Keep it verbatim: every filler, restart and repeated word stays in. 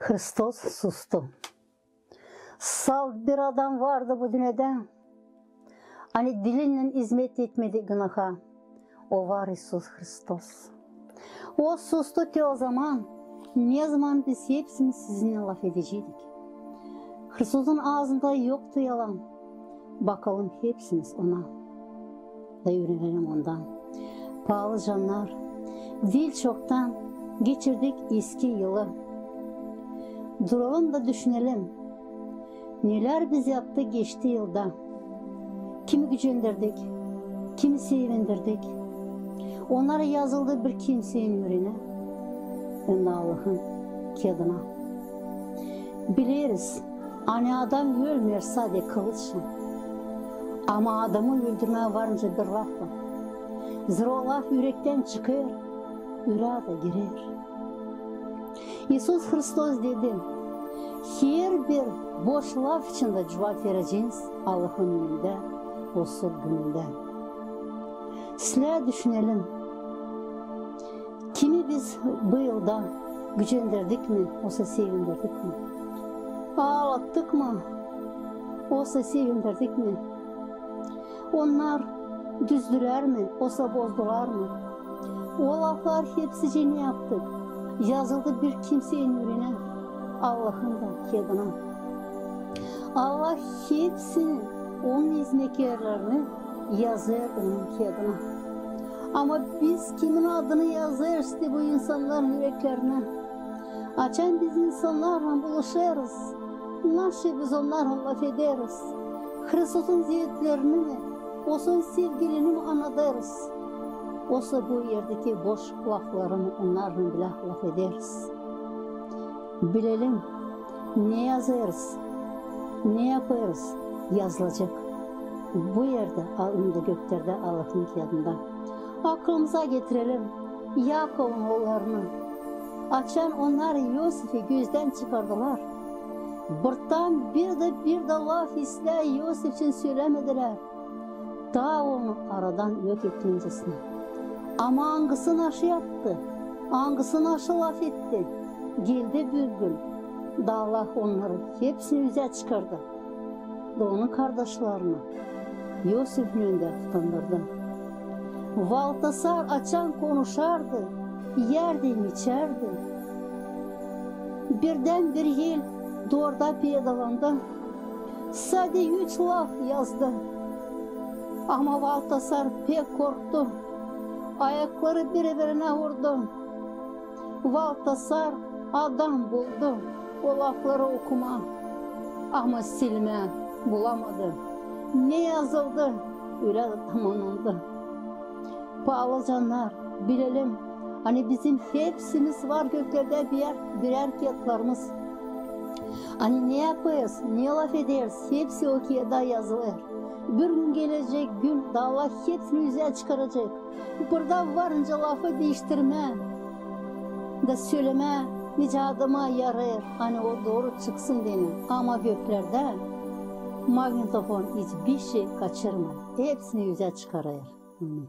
Hristos sustu. Salt bir adam vardı bu dünnedä, ani dilinnän izmet etmedi günaha. O var İisus Hristos. O sustu te ozaman, nezaman biz hepsimiz sizinnän lafedeceydik. Hristosun aazında yoktu yalan. Bakalım hepsimiz Ona da üürenelim Ondan. Paalı cannar, diil çoktan geçirdik eski yılı. Duralım da düşünelim, nelär biz yaptık geçti yılda. Kimi gücendirdik, kimi sevindirdik. Onnar yazıldı bir kimseyin üürenä hem dä Allahın kiyadına. Bileriz, ani adam ölmeer sade kılıçlan, ama adamı öldürmää var nicä bir laflan. Zerä o laf ürektän çıkêr, ürää da girer. İisus Hristos dedi: herbir boş laf için dä cuvap vereceniz Allahın önündä o sud günündä. Silää düşünelim, kimi biz bu yılda gücendirdik mi, osa sevindirdik mi? Aalattık mı, osa sevindirdik mi? Onnar düzdülär mi, osa bozdular mı? O laflar hepsicii ne yaptık, yazıldı bir kimseyin üürenä, Allahın da kiyadına. Allah hepsini, Onun izmetkärlerini yazêr Onun kiyadına. Ama biz kimin adını yazêrız te bu insannarın üreklerinä? Açan biz insannarlan buluşêrız, naşey biz onnarlan lafederiz? Hristosun zeetlerini mi, osa Onun sevgilini mi annadêrız? Osa bu erdeki boş laflarını onnarlan bilä lafederiz? Bilelim, ne yazêrız, ne yapêrız, yazılacek bu erdä hem dä göklerdä Allahın kiyadında. Aklımıza getirelim Yakovun oollarını. Açan onnar İosifi gözdän çıkardılar, bırttan bir dä, bir dä laf islää İosif için sölämedilär, taa onu aradan yok etmeynicäsinä. Ama angısı naşı yaptı, angısı naşı lafetti, geldi bir gün, da Allah onnarı hepsini üzä çıkardı, da onun kardaşlarını İosifin önündä utandırdı. Valtasar açan konuşardı, iyärdi hem içärdi, birdän bir el duvarda peydalandı. Sade üç laf yazdı. Ama Valtasar pek korktu. Ayakları biri-birinä urdu. Valtasar adam buldu o lafları okumaa, ama silmää bulamadı. Ne yazıldı, ölä dä tamanlandı. Paalı cannar, bilelim, ani bizim hepsimiz var göklerdä birär, birär kiyatlarımız. Ani ne yapêrız, ne lafederiz, hepsi o kiyada yazılêr. Bir gün gelecek gün, da Allah hepsini üzä çıkaracek. Burada var nicä lafı diiştirmää da sölemää, nicä adama yarêêr, ani o dooru çıksın deyni. Ama göklerdä magnitofon hiç bir şey kaçırmêêr, hepsini üzä çıkarêr. Amin.